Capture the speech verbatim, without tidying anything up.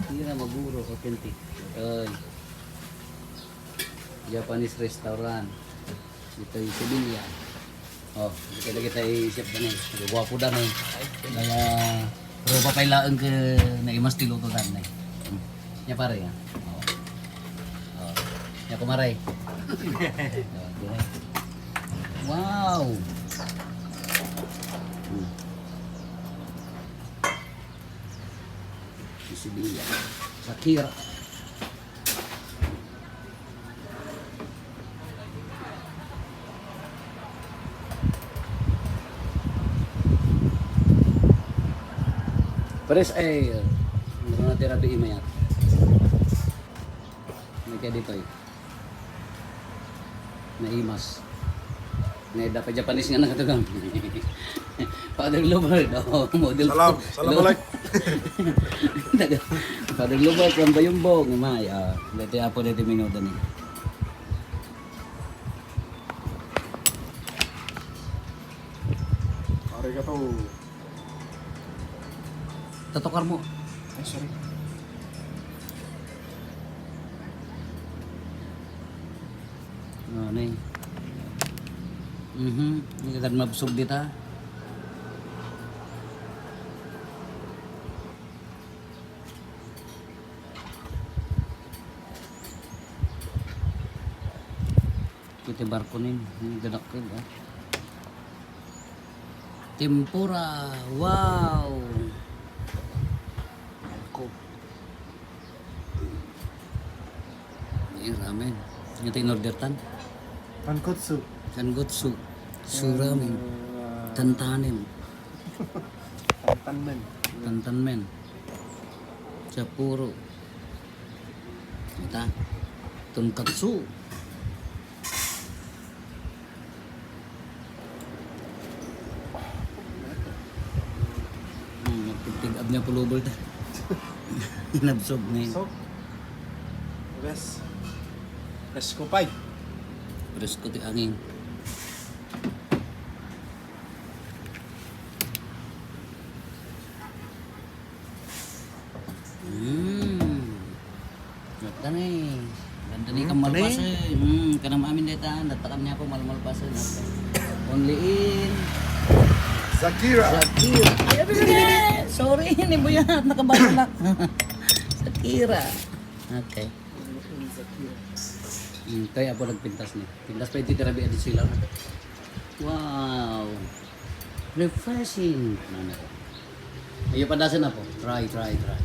Tira Maguro, authentic. Ay. Japanese restaurant. Ditoy Sevilla. Oh, kita, kita, chef da ni. Guwapo da ni. Kaya, pero papay laeng ket naimas ti luto da ni. Hmm. Nia, pare, ah. Oh. Oh. Nia, kumare. Oh, di ba? Wow! Hmm. Sevilla. Shakira. Pares ay, uh, meron na tira di imayat. May kaya dito eh. Naimas. Nay, dapat Japanese nga nakatugang. Father Lubert, oh, model. Salam, salam alaikum. Father Lubert from Bayumbong, may, ah, dati apo dati minuto ni. Arigato. Tatukar mo. Ay, sorry. Ano eh. Mhm. Hindi ka mabsog dita. Iti barko nin, yung dadakkel, ah. Tempura, wow! Ako. Ay, ramen. Ito in order tan? Tonkotsu. Tonkotsu. Su ramen. Ah. Tantanen. Tantanmen. Tantanmen. Sapporo. Ita. Tonkatsu. Hmm, nagtigtig-ab niya pullover ta. Nabsog ni. So, yes. Presko pay. Presko ti angin. Hmm. Ganda ni. Ganda ni. Hmm, kan malpas, eh. Hmm, kanam amin deta, natakan niya ako malmalpas, eh. Only in Zakira. Zakira. Ay, abi, abi, abi. Sorry, ni Buyat, nakababalak. Zakira. Okay. Hmm, kaya po nagpintas ni. Pintas pa iti tirabi at sila. Wow. Refreshing. Ano na to? Ayo, padasan na po. Try, try, try.